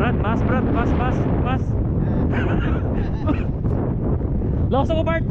Brad, pass, Brad, pass, pass, pass. Lakas ako, Bart.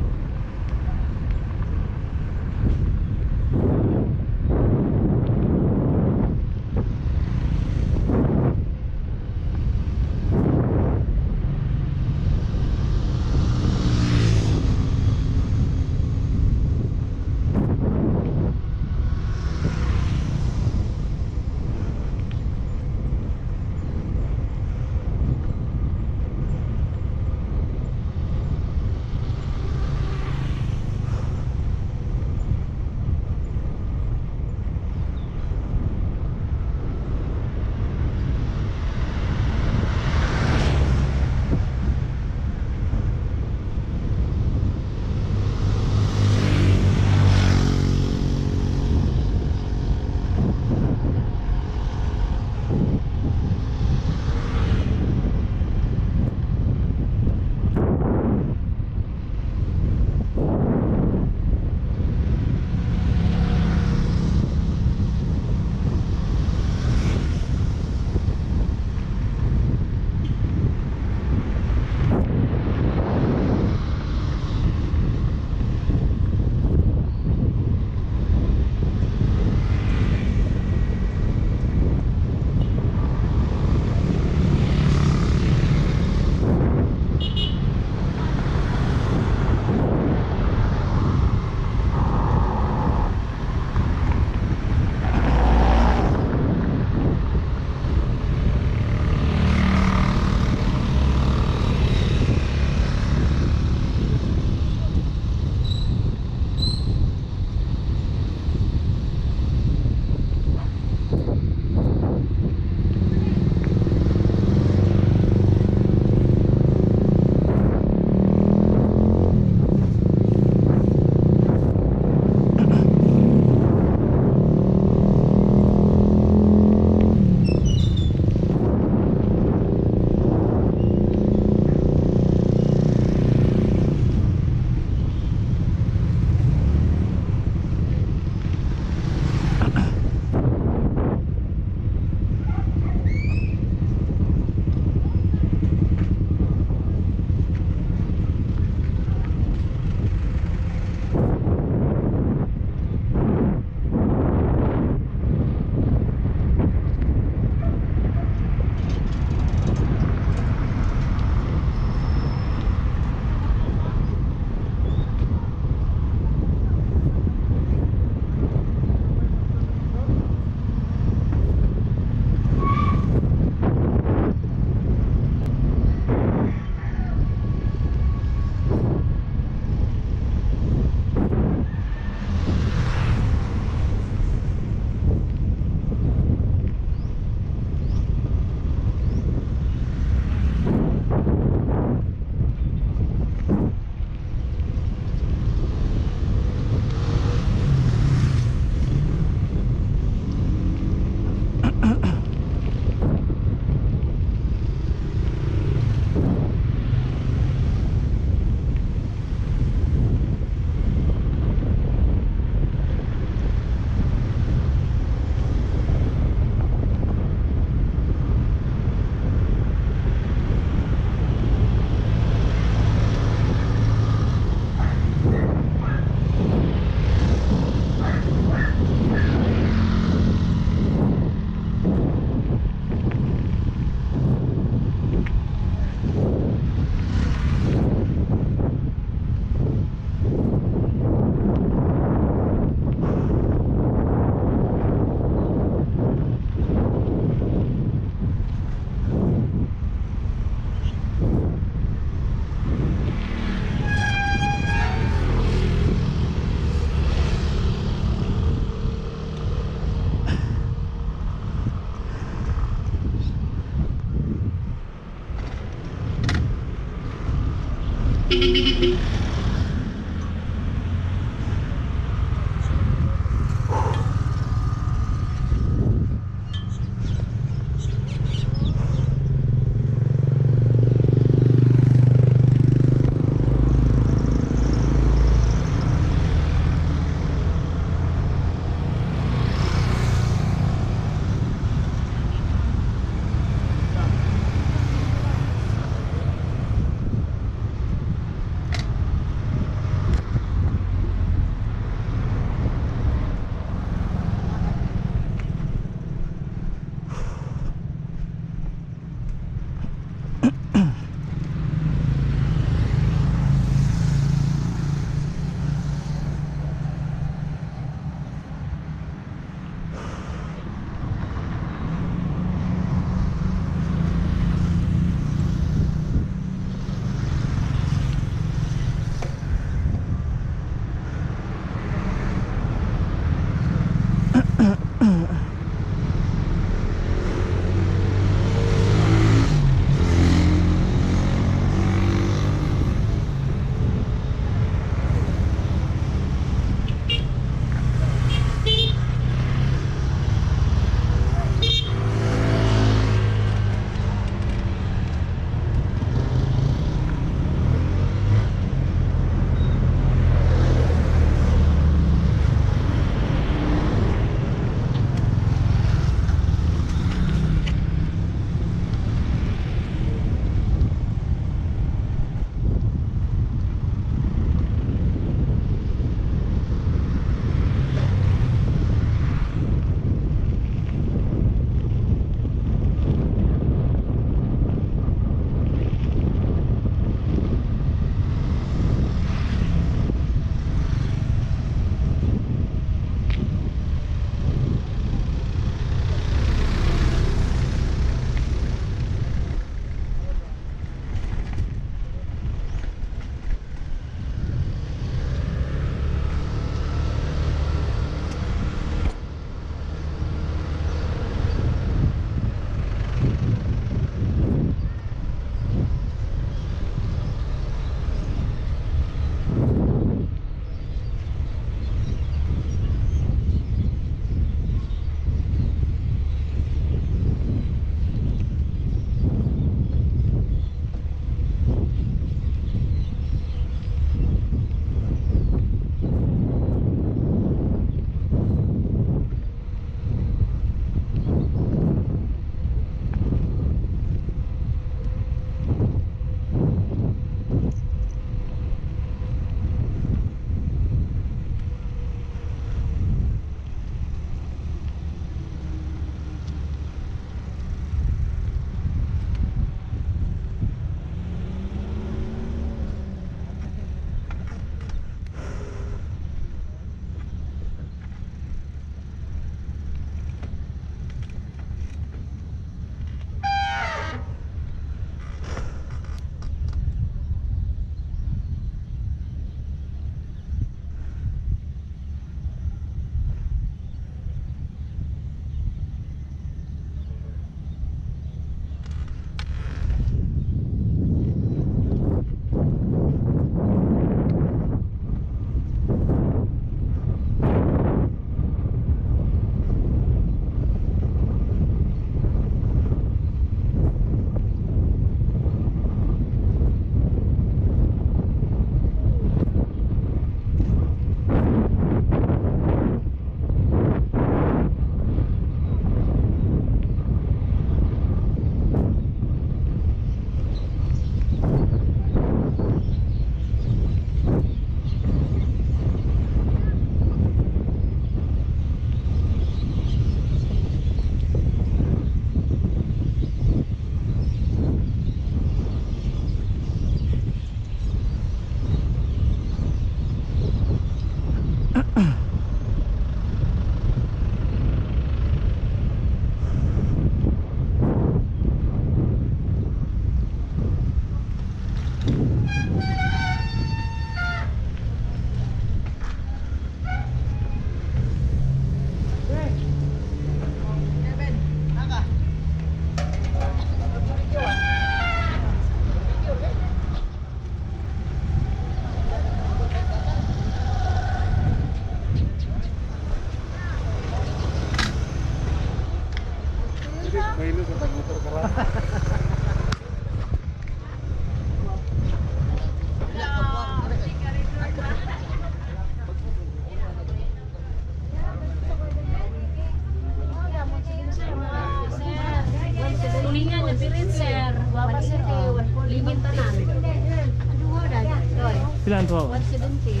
Pila ang tuwa? 170.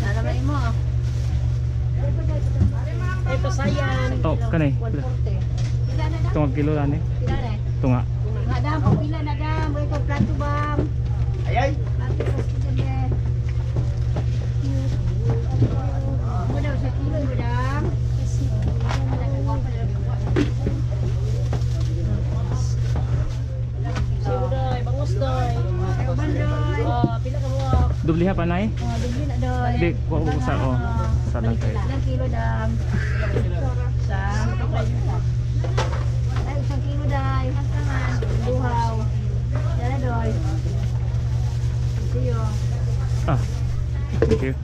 Nalaman mo. Ito sayan. Oh, kanay. Pila? 140. Pila na dam? Tungag kilo lang eh. Pila na? Tunga. Nga dam, oh, pila na dam. May ko plato bam. Ayay! Plato ko sa gabi. Mo daw sa kilo mo dam. Sibudoy, bangus doy. Bandoy. Oh, pila ka mo? Dubliha pa nay? Oh, dubli na doy. Di, kuha ko sa oh. Sa lang kayo. Ilang kilo dam? Sa? Ay, 1 kilo day. Buhaw. Dala doy. See you. Ah. Thank you.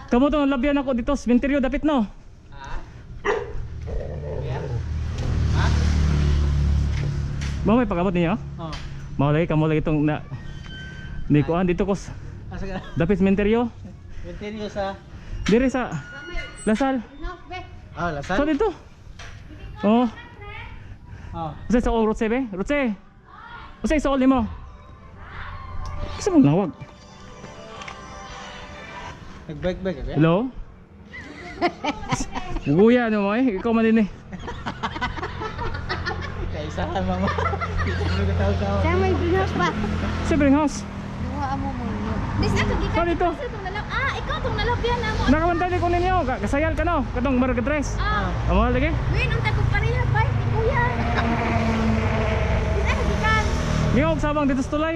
Kamo tong labyan ako dito, sementeryo dapit no. Mao may pag-abot ninyo? Oh. Mao lagi kamo lagi itong na ni kuan dito ko Asa ka? dapit sementeryo. Continue sa Dire sa Lasal. Ah, Lasal. So dito. Oh, Oh. usa sa all Rotse be? Rotse. Usa sa all nimo. Kasi mong lawag. Nag-bike bike ka? Hello? Guya no mo eh, ikaw man din eh. Kaisahan mama. Kita mo tawag-tawag. Sa may greenhouse ba? Sa greenhouse. Duha mo mo. Bis na kagi So dito. Itong nalab. Ah, ikaw tong nalabyan na mo. Nakabantay ko ninyo, kasayal ka no, katong marga dress. Ah, Amo lagi. win unta ko pareha bike ni kuya. Bis na gikan. Giog sabang dito sa tulay.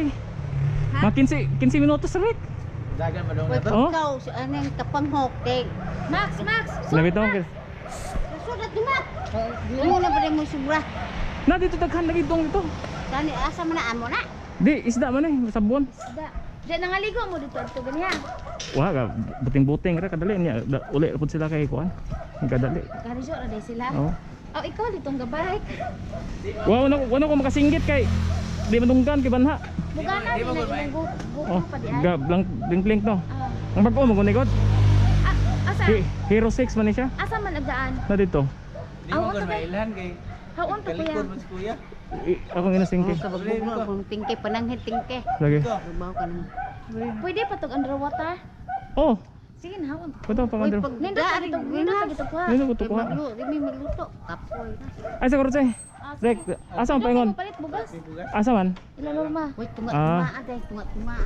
Mga 15 15 minutos rik. Dagan ba daw Uy, na to? Oh. ikaw, si anong kapanghok, kay. Max, Max. Labi to. Sudat dumat. Mo na ba rin mo sobra? Na dito daghan lagi dong dito. Tani asa man na amo na? Di isda man eh sa buwan. Da. Diyan nangaligo mo dito adto ganiya. Wa ka buting-buting ra kadali niya. Uli pud sila kay kuan. Kadali. Karijo ra day sila. Oh. Oh, ikaw ditong gabike. Wa wala ko makasinggit kay di madunggan kay banha. Mugana Di di mo na gud imong Oh, GoPro pa di ay. ga blank blink blink no. Ah. Ang bag-o mo kunikot. Ah, asa? Hero 6 man ni siya. Asa man agdaan? Na dito. Di mo Aw, gud unta ba? mailhan kay Haon to kuya. kalikod mo si kuya. Akong inasingki. Sa bagbugno kung tingke pananghit tingke. Lagi. Lumaw ka nang. Pwede pa tog underwater. Oh, Sige na haon. kuto pa Uy, mandro. pag Nindot pa daring dito, nindot pa dito kuha. Nindot ko Kay kuha. magluto, di mi magluto. Kapoy na. Ay sa kurotse. Ah, Rek, sige. asa man Nindot paingon? mo palit bugas. Asa man? Ila norma. Uy, tunga Ah. tunga aday, tunga tunga.